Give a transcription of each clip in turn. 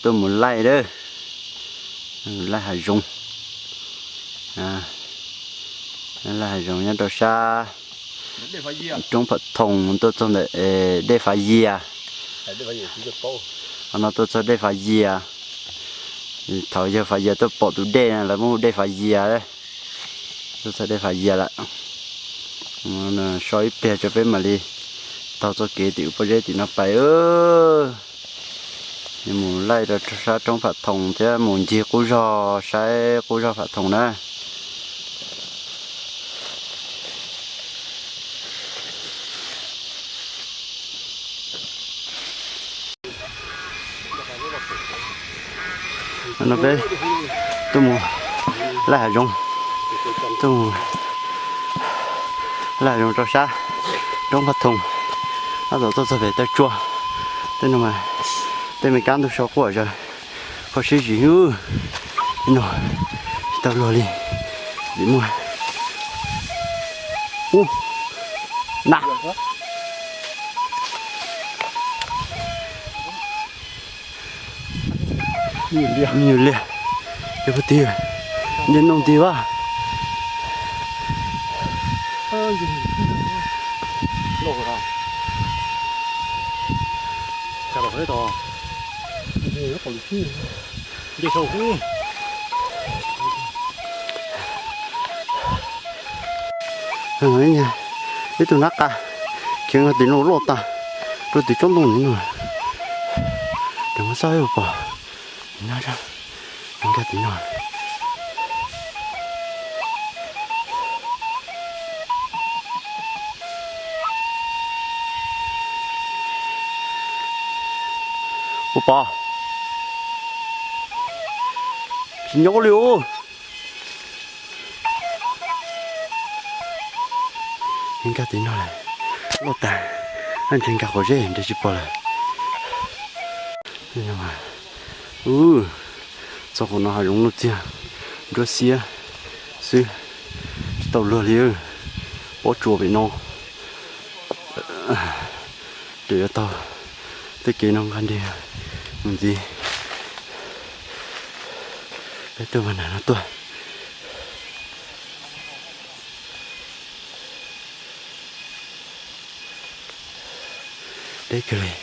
Tuaj mus laij lawm, laij hav zoov, laij hav zoov nyob rau sab roob Phav Thoom, tuaj txog ntawm dej Fav Yias. Qhov no tuaj txog dej Fav Yias. Thaum yawg Fav Yias tuaj pom tus dej no lawv muab hu dej Fav Yias. Tuaj txog dej Fav Yias lawm. So ib pliag tso peb mam li taug txoj kev tim pob zeb tim no pais. Mus laij rau sab roob Phav Thoom thiab mus ncig qub zog, saib qub zog Phav Thoom na. No peb tuaj mus laij hav zoov, tuaj mus laij hav zoov rau sab roob Phav Thoom. Tab tom tuaj txog pem taw tsua, tej no mas tej me kab ntug so quaj zog, kho siab zim no, tsis tau luag li, vim muaj ub na. Me nyuam liaj, yog puag tid, nce noo tid vaj. Ib tug nab qa khiav nkag tim no loj tag, rau tim tsob ntoo no. Tes muab xab pom, nkag tim no. Ua pov, tsis nyob li ub. Nkag tim no lawm, loj tag, ntshe nkag quav zeb ntshe tsis pom lawm. Ub, txog qhov no hav zoov nuj txiag, nruab xiab xwb, tsis tau luag li. Pob tsuas pem no, tes yuav taug tej kev no nqa nrig mus ntxiv. Peb tuaj mas nram no tuaj. Deb kawg li.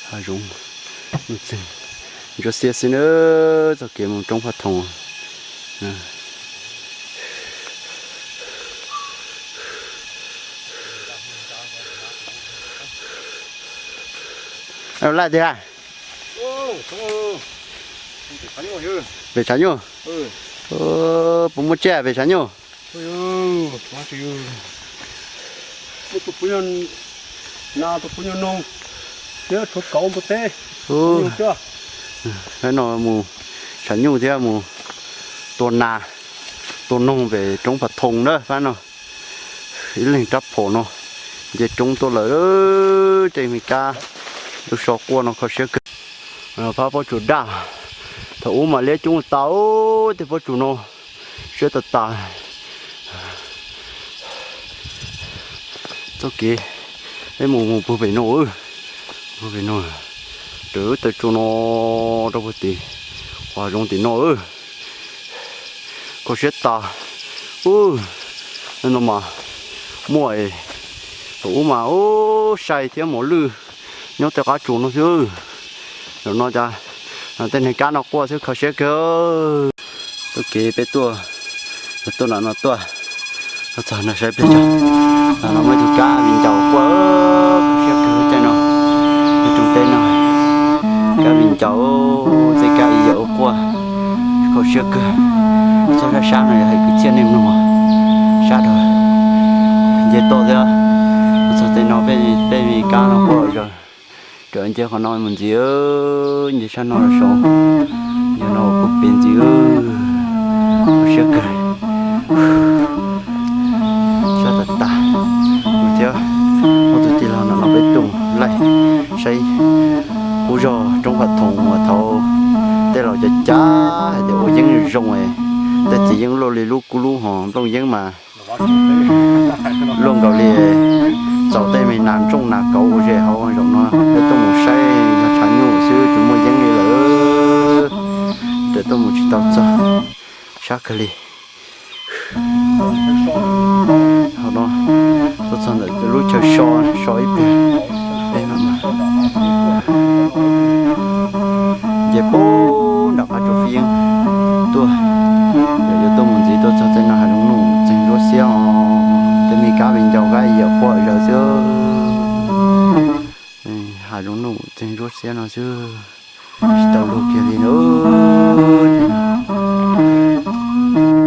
Hav zoov nuj txiag, ntsuab xiab xwb na, txoj kev mus roob Phaj Thoom. Laj tiag, pem tshav nyuj, puas muaj tsiaj pem tshav nyuj? Fab no mus tshav nyuj thiab mus tua nas tua noog pem roob Phaj Thoom na fab no. Ib leeg rab phom no nce roob tuaj lawm, tej me kab ntug so quaj no kho siab kawg. Phab pob tsuas daj, thaum ub mas liab coob tas, tej pob tsuas no siab tas tas. Txoj kev peb mus mus puag pem no, puag pem no, raws lub taw tsua no rau puag tim qhov zoov tim no. Kho siab tas. Ub, no mas muaj, thaum ub mas ub sai thiab mos lwj nyob tej qab tsuas no xwb. Zaum no cas tej neeg kab no quaj xwb kho siab kawg. Txoj kev peb tuaj, tuaj nram no tuaj, txog no saib peb, no muaj tus kab viv ncaus quaj kho siab kawg caij no, tej roob teb no, kab viv ncaus, tej kab viv ncaus quaj kho siab kawg. Txhob sab sab no yog hais kwv txhiaj nej mloog sab rau nce toj thiab. Txog tej no peb, peb me kab no quaj zog. Raws nce qhov no mus ntxiv, nce sab no los saud, nce no puag pem ntxiv, kho siab kawg. Sab tas tas, thiab ob tug tij laug no Cas cas hais tias ua yeeb zoo, tej txiv yeeb luaj li lub kub lub ho nplooj yeeb mas luaj nkaus li txaus tej me nas ntsooj nas kauv ua zes hauv. Zaum no peb tuaj mus saib yog tshav nyuj xwb tsis muaj yeeb li lawm, ces tuaj mus tsis tau txog, sab kawg li. Hauv no tuaj txog ntawm lub chaw so, so ib pliag, nce puag nram qab tsuas fij yeeb tuaj, yog yuav tuaj mus ntxiv tuaj txog tej no hav zoov nuj txeeg ntsuab xiab os. Tej me kab viv ncaus kab yam quaj zawv xwb. Hav zoov nuj txeeg ntsuab xiab no xwb, tsis tau luag kiag li na.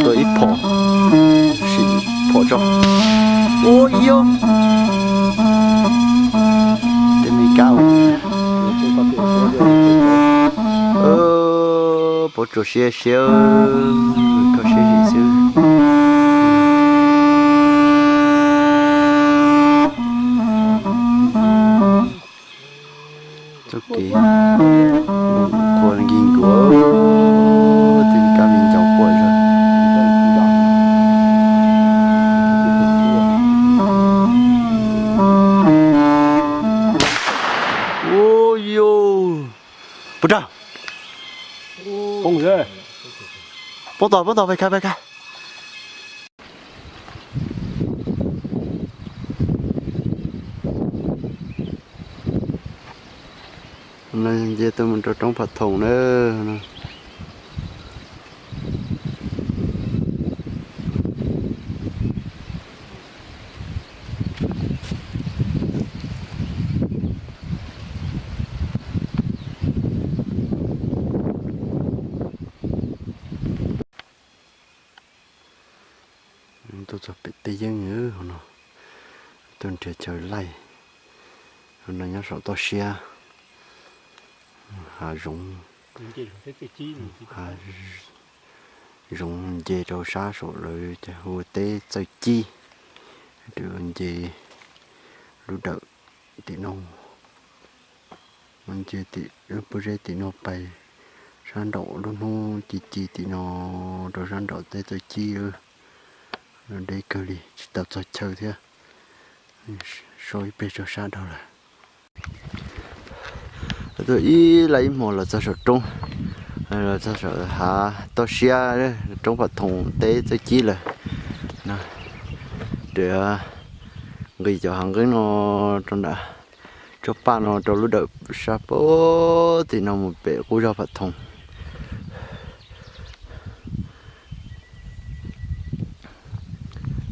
Tuaj ib phom, sim phom tso. Ua yog tej me kab, puab tsuas siab siab, kho siab zim xwb. Txoj kev kua nkig nkuav, tej kab me ncau quaj zog. Ua yog puas rag, poob tod, poob tod, pais khav, pais khav. Nce tuaj mus rau roob Phav Thoom na. Tuaj txog pem teb yeeb hauv no, tuaj nrhiav chaw laij. Hauv no nyob saum toj siab, hav zoov, hav zoov nce rau sab saum lawv ces hu teb Txawj Cib. Nce lub dawm tim no, nce tim lub pob zeb tim no pais sab nraum lub hnub ci ci tim no rau sab nraum teb Txawj Cib. Deb kawg li tsis tau txog chaw thiab. So ib pliag tso sab dhau lawm. Tuaj ib laj ib hmo los txog saum roob, los txog saum hav toj siab, roob Phav Thoom teb Txawj Cib lawm. Nqis cov hav nqeeb no rau nram tsob paj no rau lub dawm sab pem tim no mus pem qub zog Phav Thoom.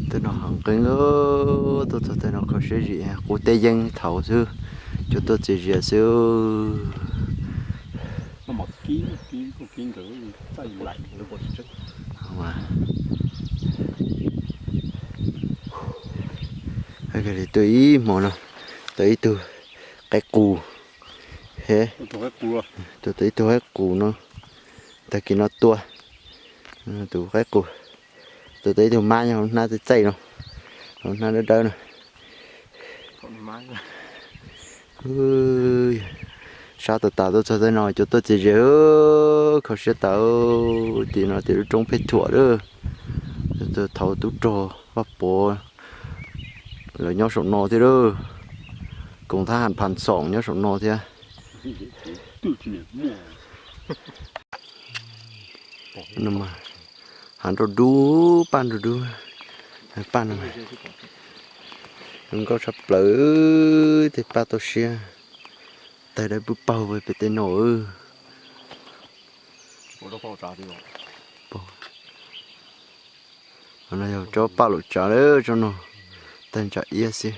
Tej no hav nqeeb, tuaj txog tej no kho siab zim, qub teb yeeb thaud xwb, cua tuaj txias zias xwb. Tuaj ib hmo no, tau ib tug qaib qus, tuaj tau ib tug qaib qus no, tag kis no tua tus qaib qus, tua tau ib tug mab nyob hauv hnab txaij txaij no, hauv hnab dawb dawb no. Sab tas tas tuaj txog tej no cua tuaj txias zias, kho siab tas. Tim no tim lub roob Phej Thuam lawm, thaud tub rog Vaj Pov lawv nyob saum no thiab lawm, koom thab ham Phas Xoom nyob saum no thiab. Hav nrau dub, paj nrau dub, paj no zoo nkauj tshaj plaws, tej paj toj siab, tawg dawb pwb paug pem tej no. No yog tsob paj laum tsav lawm, tsob no tawg ntsa iab xwb.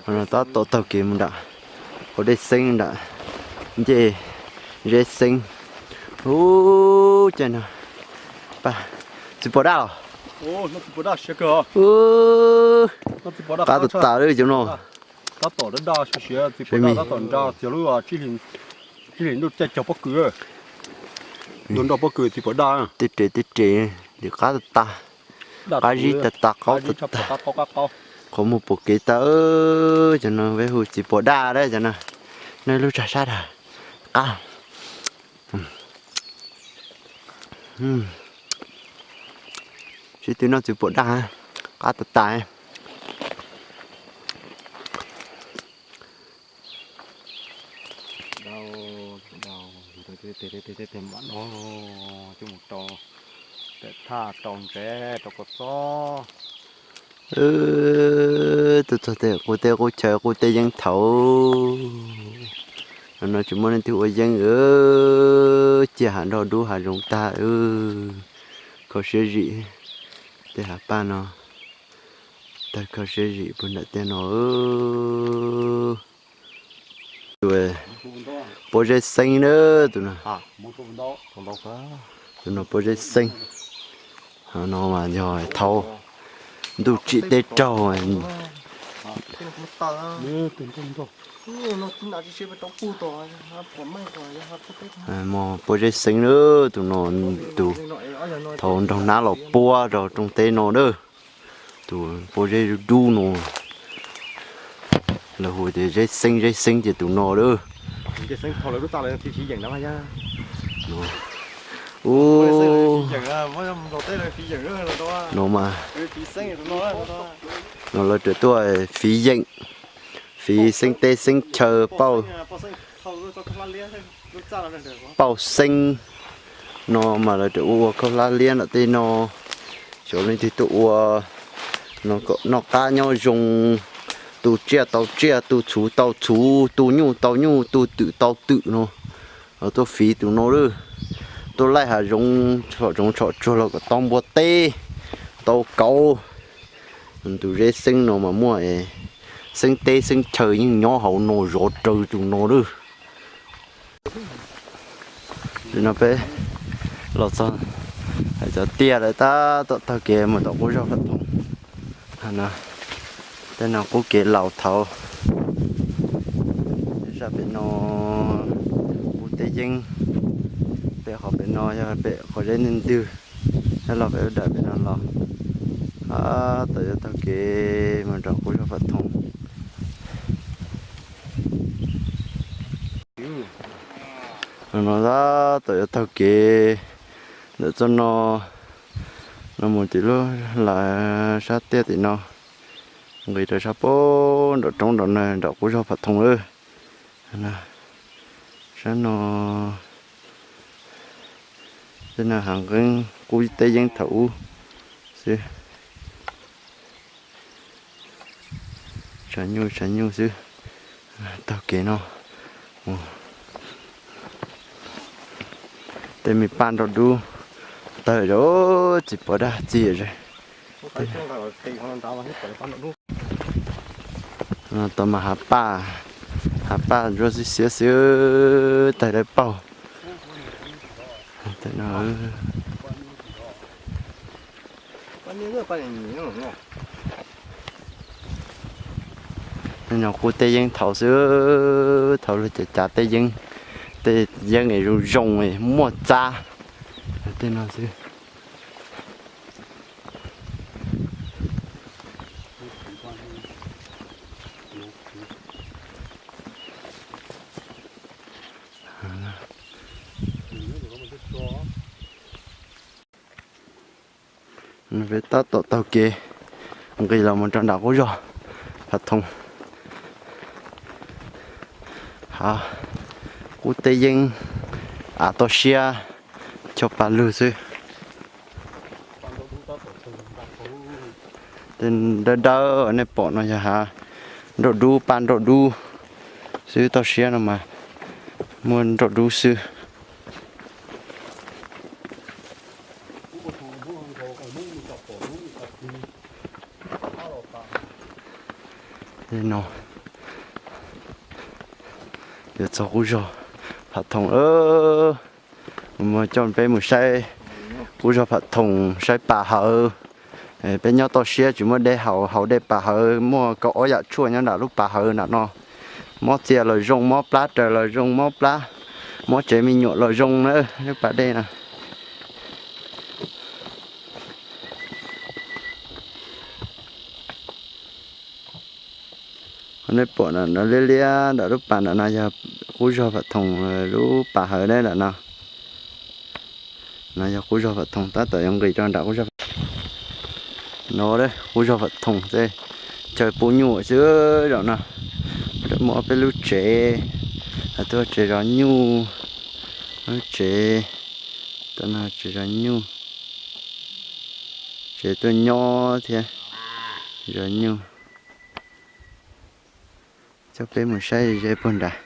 No tab tom taug kev mus nram qab dej xeeb nram ncej zeb xeeb. Ub, caij no paj txiv puas daj los? Qab tas tas lawm cov no. Tej res tej res, nws qab tas tas, qab zib tas tas, qaub tas tas. Qhov muag pom kev tas, cov no peb hu txiv puas daj dab cov no. Noj lub tsag sab dag qab. Sib tw noj txiv puas daj, qab tas tas. Thaj rau ntsev rau kua txob. Tuaj txog tej qub teb qub chaw qub teb yeeb thaum no tsis muaj leej twg ua yeeb, ciaj hav nroj dub hav zoov tag. Kho siab zim, tej hav paj no tawg kho siab zim puag nram tej no. Tus puab zeb xeeb na, tus no, tus no puab zeb xeeb. No mas yog thaum ntuj tsim teb raug. Puab zeb xeeb na, tus no, tus thaum nraug nab los puab rau rooj teb no na. Tus puab zeb dub dub no, lawv hu tias zeb xeeb zeb xeeb ces tus no lawm. Ub, no mas, no lawv tseem tuaj fiv yeem, fiv xeeb teb xeeb chaw, pauj, pauj xeeb. No mas lawv tseem ua ua khaub hlab liab nram tej no, xyov leej twg tuaj ua, no kom noj qab nyob zoo, tu tsiaj tau tsiaj, tu txhuv tau txhuv, tu nyuj tau nyuj, tu twm tau twm no. Los tuaj fiv tus no lawm, tuaj laij hav zoov tsom zoov tsom tsuag los kom tau npua teb, tau kauv. Tus zeb xeeb no mas muaj xeeb teb xeeb chaw yeej nyob hauv no zov raws tus no lawm. Tam no peb los txog hais cov tiaj lawv tab tom taug kev mus tom qub zog Phav Thoom. Tej no qub kev laus thaud. Zaj pem no qub teb yeeb, pem qhov pem no yog pem qhov zeb ntwg ntwg, thiab los pem ub dam pem no los. Tab tom yuav taug kev mus rau qub zog Phav Thoom. No tab tom yuav taug kev ntawm txoj no, no mus tim lub lav sab tiaj tim no, nqis rau sab pem nram roob nram no nram qub zog Phav Thoom lawm. Sab no, tej no hav nqeeb qub teb yeeb thaum ub xwb. Tshav nyuj tshav nyuj xwb. Taug kev no mus. Tej me paj nroj dub tawg zom txiv pov daj txiv ze. Tau mas hav paj, hav paj ntsuab xiab xiab xwb, tawg dawb paug. Nyob qub teb yeeb thaud xwb, thaud luag cav cav tej yeeb, tej yeeb es zoo zoo es muaj txab, tej no xwb. Peb tab tom taug kev nqis los mus rau nram qub zog Phav Thoom. Hav, qub teb yeeb, av toj siab, cog pa lug xwb. Tej dawb dawb nej pom no yog hav nroj dub, paj nroj dub xwb, toj siab no mas muaj nroj dub xwb. No yuav txog qub zog Phav Thoom lawm. Mus coj peb mus saib qub zog Phav Thoom, saib pas hawv. Peb nyob toj siab tsis muaj dej haus, haus dej pas hawv, muaj kaum ob yam tshuaj nyob nram lub pas hawv nram no. Mob txias los zoo, mob plab raws los zoo, mob plab, mob tsev me nyuam los zoo na lub pas dej no. Peb pom nram no liab liab nram lub pas nram no yog qub zog Vam Thoom lub pas hawv na nram no. No yog qub zog Vam Thoom, tab tom yuav nqis rau nram qub zog Vam Thoom. No qub zog Vam Thoom tej chaw pub nyuj xwb zaum no. Muaj peb lub tsev, tuaj tsev zov nyuj, lub tsev, tsev zov nyuj, tsev tuaj nyob thiab zov nyuj. Coj peb mus saib ze puag nrad.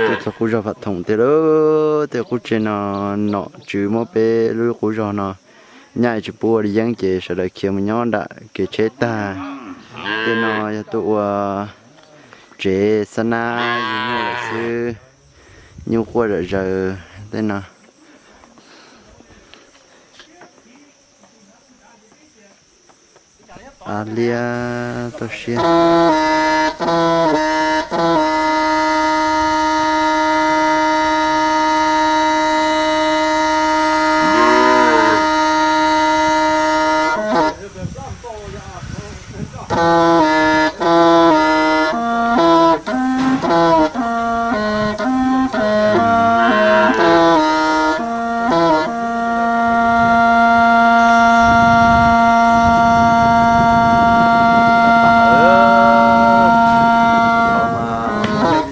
Tuaj txog qub zog Vam Thoom tiag lauj, tej qub tsev no nom tswv muab peb lub qub zog no nyaij tsis pub ua li yeeb ces sawv daws khiav mus nyob nram kev tsheb tag. Tej no yog tuaj ua tsev xab nab yug nyuj lawm xwb, nyuj quaj zom zaws tej no. Av liab toj siab.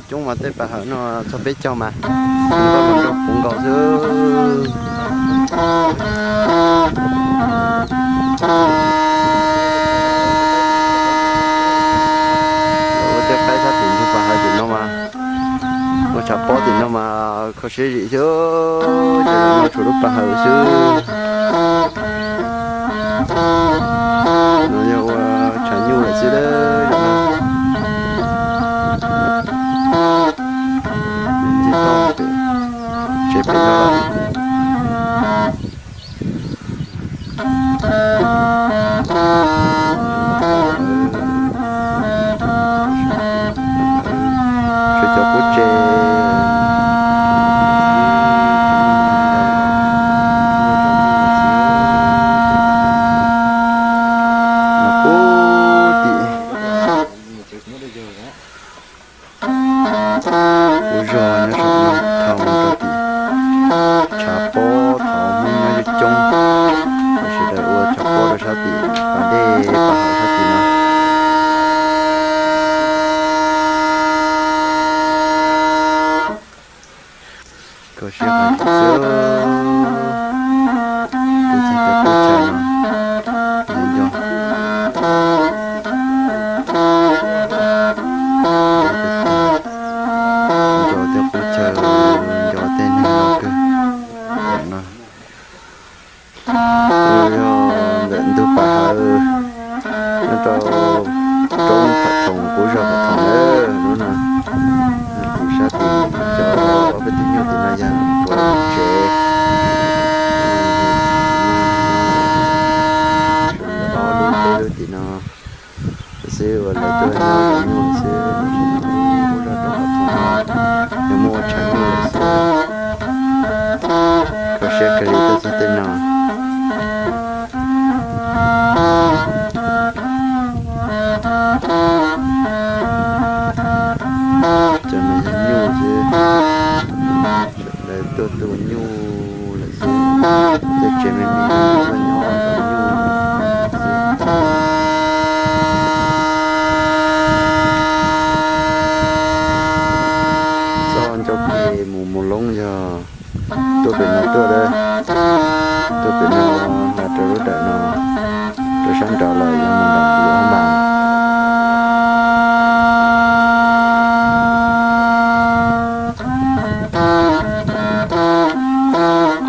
Coob mas tej pas hawm no txog peb caug mas, koj los nrog kuv nkaus xwb. Ua tej qaib sab tim ntug pas hawm tim no mas, ua tshav pob tim no mas kho siab zim xwb, ces no tshuav lub pas hawm xwb. No yog ua tshav nyuj lawm xwb. Tsev pem no. Tshuav cov qub tsev. Qub tim, qub zog nyob saum no, thau rau tim, tshav pob thov Hmoob nyob coob coob, sawv daws ua tshav pob rau sab tim pas dej pas hawm sab tim no. Kho siab heev xwb. Tus txog cov qub chaw no, nco, nco tej qub chaw, nco tej neeg no kawg no. Yog ntawm ntug pas hawm nyob rau roob Phav Thoom, qub zog Phav Thoom lawm lub no. Kuv sab tim cov ob peb tus nyuj tim no yog puav tsev. Ob lub peb lub tim no xwb uas lawv tuaj nyob cov nyuj xwb, tam sim no qub zog roob Phav Thoom no yog muaj ua tshav nyuj lawm xwb. Kho siab kawg li tuaj txog tej no. Cov no yog nyuj xwb, lawv tuaj tu nyuj lawm xwb, tej tsev me me tuaj nyob cov nyuj xwb. Txoj ncauj ke mus Moos Loob yog tuaj pem no tuaj, tuaj pem no los rau lub dawm no, rau sab nraud los yog mus nram Luam Npas.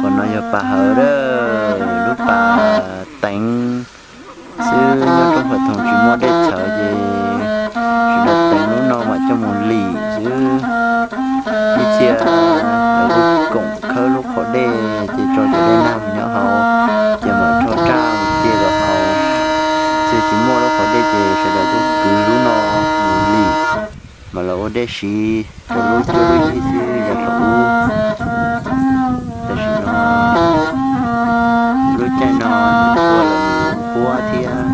Qhov no yog pas hawm, lub pas teev xwb. Nyob roob Phav Thoom tsis muaj dej txhawv ces sawv daws teev lub no mam coj mus lim xwb. Ib txhia lawv lub koom khawb lub qhov dej ces tso cov dej nag mus nyob hauv, ces mam rho raj mus cia rau hauv. Txhia tsis muaj lub qhov dej ces sawv daws tuaj kwv lub no mus lim, mas lawv ua dej siv rau lub cuab lub yig xwb yav thaum ub. Tam sim no lub caij no ua lawm nqhuab thiab.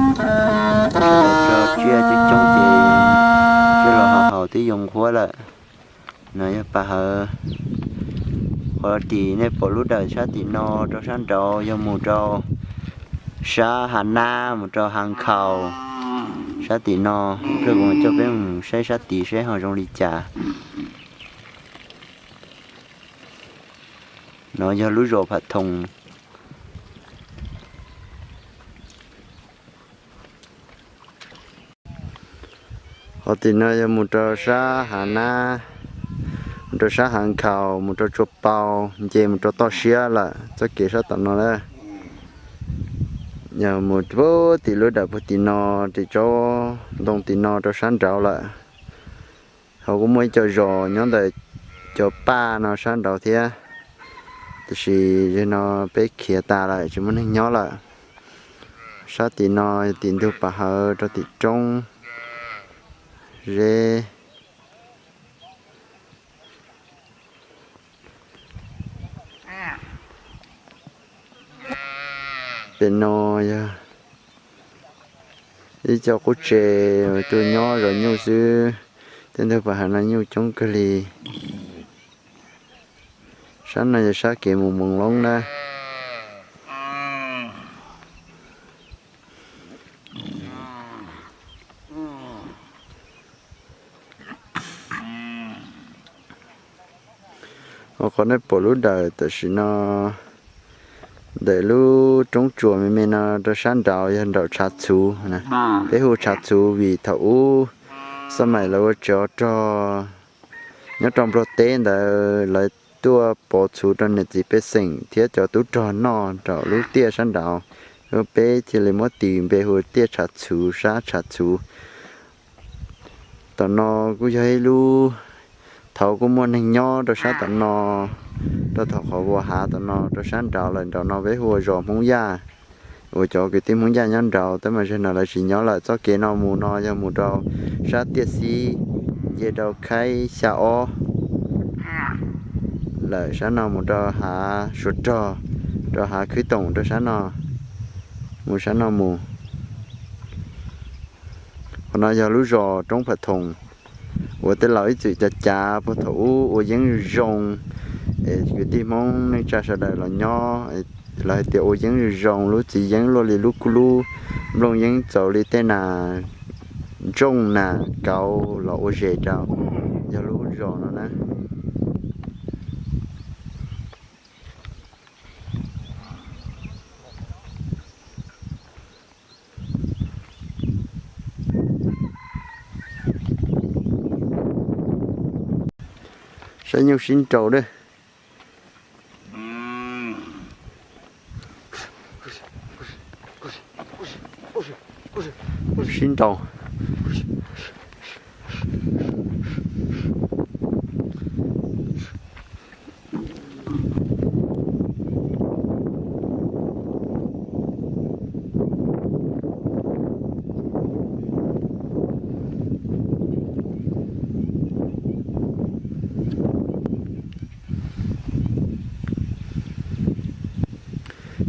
peb yuav nqhuab lawm. No yog Paj Hawv. Qhov tim nej pom lub dawm sab tim no rau sab nraud yog mus rau sab Hav Nab mus rau Hav Nkhaus. Sab tim no, kuv coj peb mus saib sab tid seb ho zoo li cas. No yog lub zos Pham Thoom. Qhov tim no yog mus rau sab Hav Nab, mus rau sab Hav Nkhaus, mus rau Tsua Pau, nce mus rau toj siab lawm txoj kev sab tom no na. Yog mus puag tim lub dawm puag tim no, tim tsob ntoo tim no rau sab nraud lawm. Ho kuj muaj ib co zos nyob ntawm cov paj no sab nraud thiab, tiam sis zaum no peb khiav tas lawm tsis muaj neeg nyob lawm. Sab tim no yog tim ntug Paj Hawv rau tim roob Zeb. Pem no yog ib co qub tsev tuaj nyob zov nyuj xwb. Tej ntug Paj Hawv no nyuj coob kawg li. Sab no yog sab kev mus Moos Loob na. Qhov nej pom lub dawm tam sim no ntawm lub roob tsuas me me no rau sab nraud yog nraum tshav txhuv. Peb hu tshav txhuv vim thaum ub xab maim lawv ua tsev rog nyob rau Nplog teb ntawd lawv tuaj pov txhuv rau niam txiv pej xeem thiab cov tub rog noj rau lub tiaj sab nraud. Peb thiaj li muab tis npe hu tiaj tshav txhuv, sab tshav txhuv. Tom no kuj yog ib lub, thaum kuj muaj neeg nyob rau sab tom no, rau thaum qhov vuas hav tom no rau sab nraud lawm, nraud no peb hu ua zos Hmoob Yaj, uas cov kwv tij Hmoob Yaj nyob nraud, tab mas zaum no lawv tsis nyob lawm. Txoj kev no mus no yog mus rau sab tiaj xib, nce rau khaib xya ob lawm, sab no mus rau hav Suav Rog, rau hav Khwb Toom rau sab no, mus sab no mus. Qhov no yog lub zos Roob Phav Thoom uas tej laus ib txwm cav cav puag thaum ub ua yeeb zoo zoo, es kwv tij Hmoob neej tsa sawv daws los nyob, lawv hais tias ua yeeb zoo zoo, lub txiv yeeb luaj li lub kub lub, nplooj yeeb txaus li tej nas ntsooj nas kauv los ua zes rau, yog lub zos no na. Saib nyuj sib nraus dab. Sib nraus.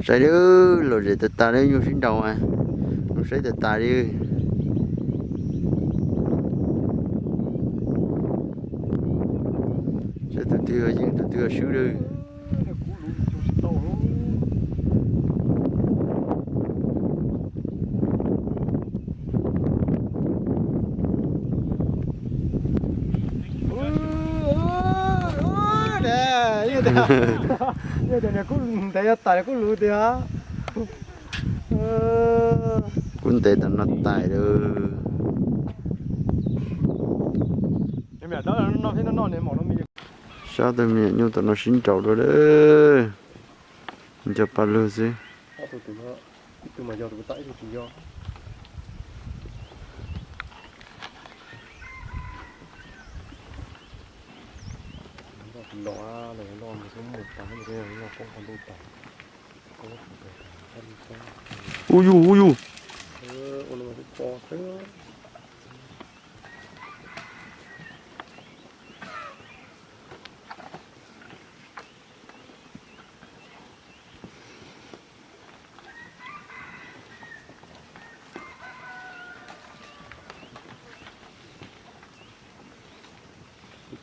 Saib dab, lom zem tas tas li, nyuj sib nraus, mus saib tas tas li. Saib tus twg yeej tus twg swb lawm. Ntev tas kuj luv tiag. Kuj ntev tas no tas lawm. Sab tus me nyuam nyuj tom no sib nraus dua lawm. Nco pa lug xwb. Ub yug, ub yug.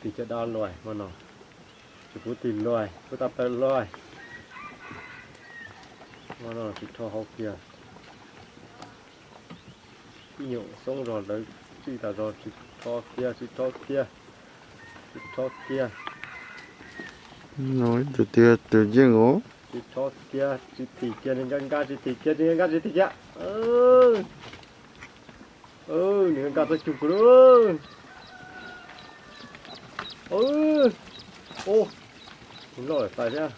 Tis caj dab luaj hmo no, tsis pub tis luaj, pub tau plaws luaj. Hmo no tsis rho hauv kiag. Ib nyuam xoob zog lawv txij tas zog tsis rho kiag, tsis rho kiag, tsis rho kiag. Tus tiag tus yeej os. Tsis rho kiag, tsis thim kiag, nws nkag nkag tsis thim kiag, nws nkag nkag tsis thim kiag. Nws nkag nkag txog cug kuv lawm. Ub, nws loj lawm tais thiab,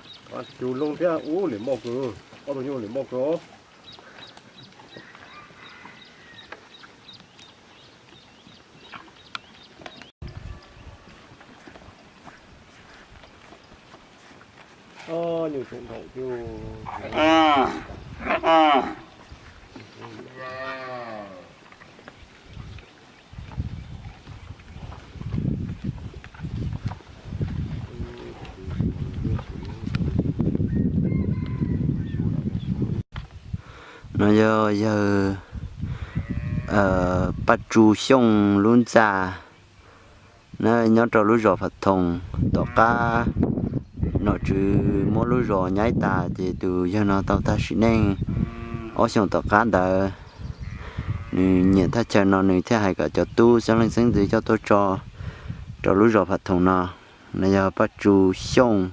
cug loo thiab. Ub, liam moj kawg, ob tug nyuj liam moj kawg os. Nyuj tseem nthaum cug. No yog yawg Paj Tsu Xyooj lub ntxa na, nyob rau lub zos Phav Thoom. Tom qab nom tswv muab lub zos nyaib tas ces tus yawg no tau tag sim neej ob xyoos tom qab ntawd. Nws nyiam thaj chaw no nws thiaj hais kom cov tub xeeb leej xeeb ntxwv coj tuaj tso rau lub zos Phav Thoom no. No yog Paj Tsu Xyooj,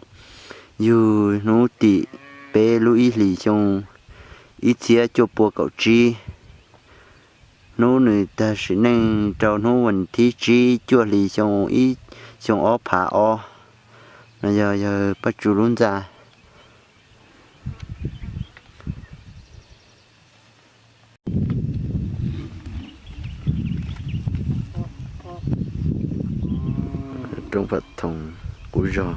yug hnub tim peb lub ib hlis xyoo ib txhiab cuaj pua kaum tsib. Hnub nws tag sim neej rau hnub vas thib tsib cuaj hli xyoo ib, xyoo ob phav ob. No yog yawg Paj Tsu lub ntxa. Roob Phav Thoom qub zog.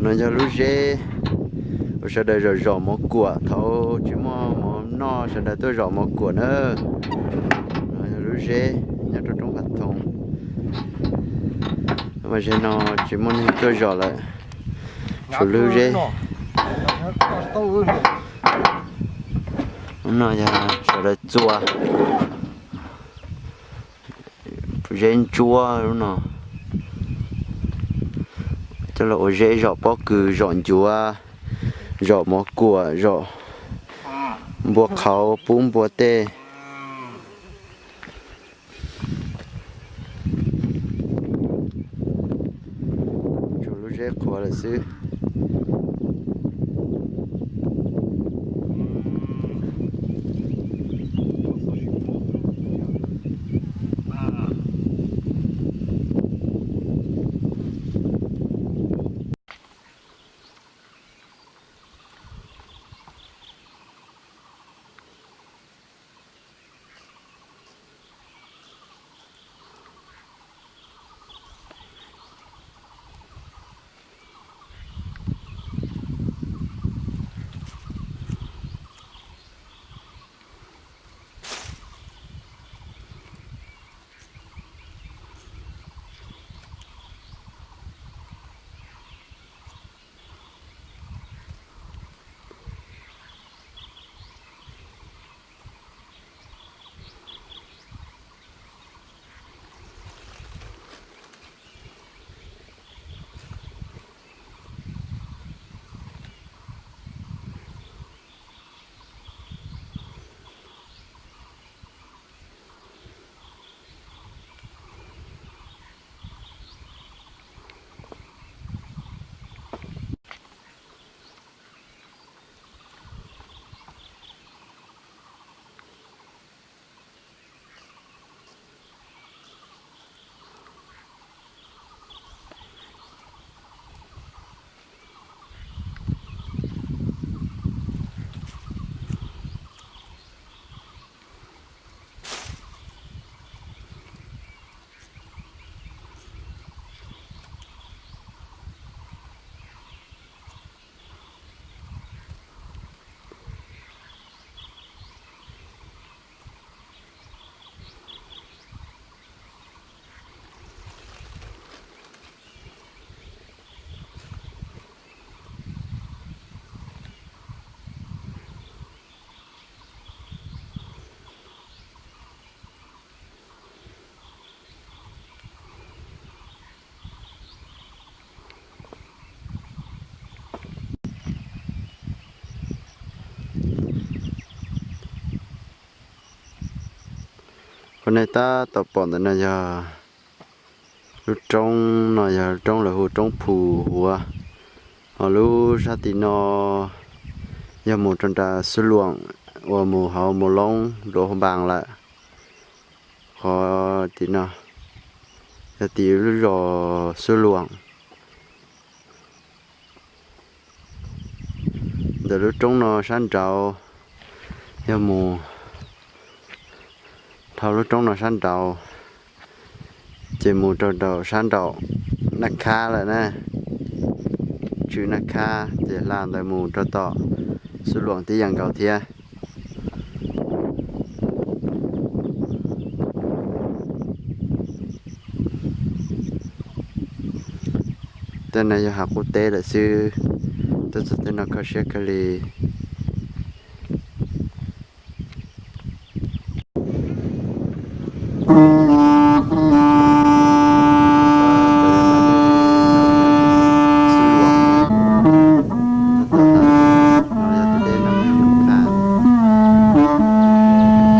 No yog lub zeb uas sawv daws zom zom mov kuam thaum tsis muaj mov noj, sawv daws tuaj zom mov kuam na. No yog lub zeb nyob rau roob Phav Thoom. Mas zeb no tsis muaj neeg tuaj zom lawm, tshuav lub zeb. Lub no yog sawv daws txua zeb ntsuab lub no coj los ua zeb zom pob kws, zom ncuav, zom mov kuam, zom npua qhauv, pub npua tej. Tshuav lub zeb qhuav lawm xwb. Nej tab tom pom ntawm no yog lub roob, no yog lub roob lawv hu roob Phu Huav. Ho lub sab tim no yog mus rau nram Xub Luam uas mus hauv Mus Loob Luam Hoo Npas lawm. Qhov tim no yog tim lub zos Xub Luam. Ntawm lub roob no sab nraud yog mus dhau lub roob no sab nraud, ces mus rau nraum sab nraum Naj Khab lawm na. Tswm Naj Khab ces hla ntawd mus rau tom Xub Luam tib yam nkaus thiab. Tej no yog hav qub teb lawm xwb, tuaj txog tej no kho siab kawg li.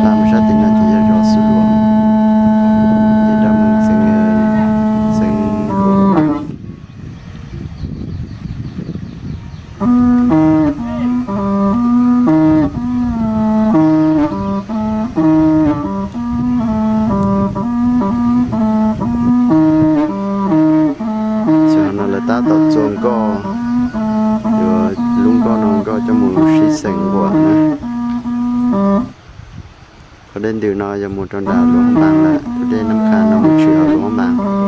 Hla mus sab tim no ces yog zos Xub Luam, ces rov mus xeev, xeev Luam. Tam sim no lawv tab tom txua nkoj, yuav lub nkoj no nkoj coj mus sib xeem nquam na. Qhov dej ntws no yog mus rau nram Luam Npas lawm, tus dej Naj Khab no mus tshwm hauv Luam Npas.